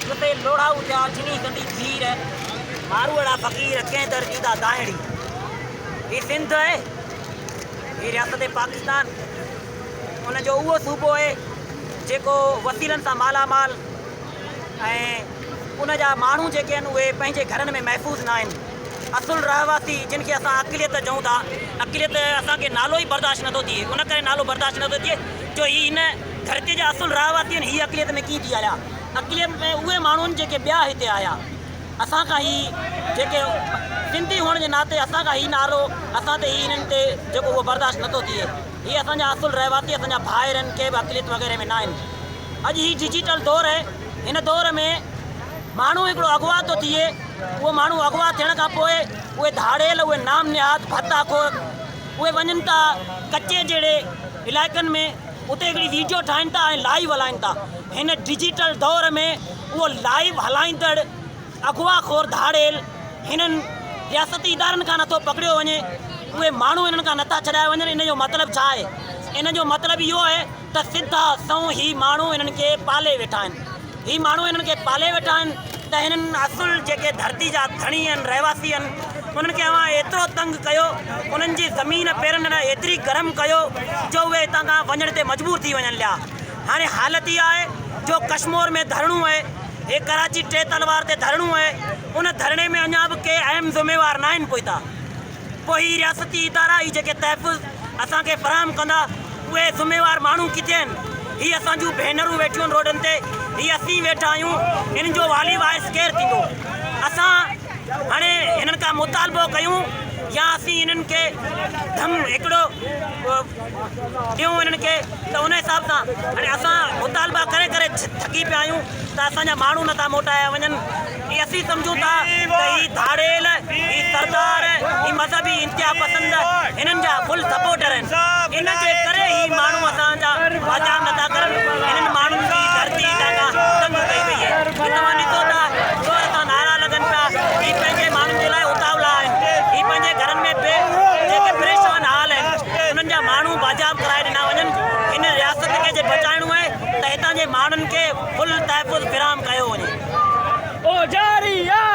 جتي لوڙائو ٿيا ڇني سندي کير، ماروئڙا فقير ڪنهن در ڏيندا دانهڙي. هي سنڌ آهي، هي رياست پاڪستان ان جو اهو صوبو آهي جيڪو وسيلن سان مالا مال ۽ ان جا ماڻهو جيڪي آهن اهي پنهنجي گهرن ۾ محفوظ نه آهن. اصل رهواسي جن کي اسان اقليت چئون ٿا، اقليت اسان کي نالو ئي برداشت نٿو ٿئي، ان ڪري نالو برداشت نٿو ٿئي جو هي هن ڌرتي جا اصل رهواسي آهن، هي اقليت ۾ ڪيئن ٿي آيا؟ اقليت ۾ اهي ماڻهو آهن جيڪي ٻيا هتي آيا، اسان کان هي جيڪي سنڌي هئڻ جي ناتي اسان کان هي نالو اسان تي هي هنن تي جيڪو اهو برداشت نٿو ٿئي، هي اسان جا اصل رهواسي اسان جا ڀائر آهن، ڪي به اقليت وغيره ۾ ناهن. اڄ هي ڊجيٽل دور آهي، هن دور ۾ ماڻهو هڪڙو اغوا ٿو ٿئي، اهو ماڻهو اغوا ٿيڻ کان پوء اهي ڌاڙيل اهي نام نهاد ڀتا خور اهي وڃن ٿا ڪچي جهڙي علائقن ۾ اتي هڪڙي ويڊيو ٺاهين ٿا ۽ لائيو هلائين ٿا. هن ڊجيٽل دور ۾ اهو لائيو هلائيندڙ اغوا خور ڌاڙيل هنن رياستي ادارن کان نٿو پڪڙيو وڃي، اهي ماڻهو هنن کان نٿا ڇڏايا وڃن، ان جو مطلب ڇا آهي؟ ان جو مطلب اهو آهي ته سڌا سنئون هي ماڻهو هنن کي پالي ويٺا آهن. هي ماڻهو هنن کي پالي ويٺا آهن ته هنن اصل جيڪي ڌرتي جا ڌڻي آهن، رهواسي آهن، انهن کي اوهان ايترو تنگ ڪيو، انهن جي زمين پيرن هيٺان ايتري گرم ڪيو جو اهي هتان کان وڃڻ تي مجبور ٿي وڃن ليا. هاڻي حالت اها آهي جو ڪشمور ۾ ڌرڻو آهي، هي ڪراچي ٽي تلوار تي ڌرڻو آهي، ان ڌرڻي ۾ اڃا به ڪي اهم ذميوار ناهن پهتا. پوء هي رياستي ادارا هي جيڪي تحفظ اسان کي فراهم ڪندا اهي ذميوار ماڻهو ڪٿي آهن؟ هي اسان جون ڀينرون ويٺيون آهن روڊن تي، هي اسين ويٺا آهيون، انهن جو والي وارث ڪير ٿيندو؟ اسان هاڻي هنن کان مطالبو ڪيون يا اسين انهن کي ڌم هڪڙو ڏيون انهن کي ته ان حساب سان هاڻي اسان مطالبا ڪري ڪري ٿڪي پيا آهيون ته اسان جا ماڻهو نٿا موٽايا وڃن. هي اسين سمجهون ٿا ته هي ڌاڙيل، هي سردار، هي مذهبي انتها پسند هنن جا فل سپورٽر آهن. ان جي ڪري هي ماڻهو اسان جا بچاء نٿا ڪرن. هنن ماڻهن جي ڌرتي هتان کان تنگ ڪئي وئي آهي. هي توهان ڏسو ٿا زور سان نعرا لڳن پيا. هي پنهنجي ماڻهن جي لاء اتاولا آهن. هي پنهنجي گهرن ۾ به جيڪي پريشان حال آهن انهن جا ماڻهو باجاب ڪرائي ڏنا وڃن. هن رياست کي جي بچائڻو آهي ته هتان جي ماڻهن کي فل تحفظ فراهم ڪيو وڃي. او جاري آ.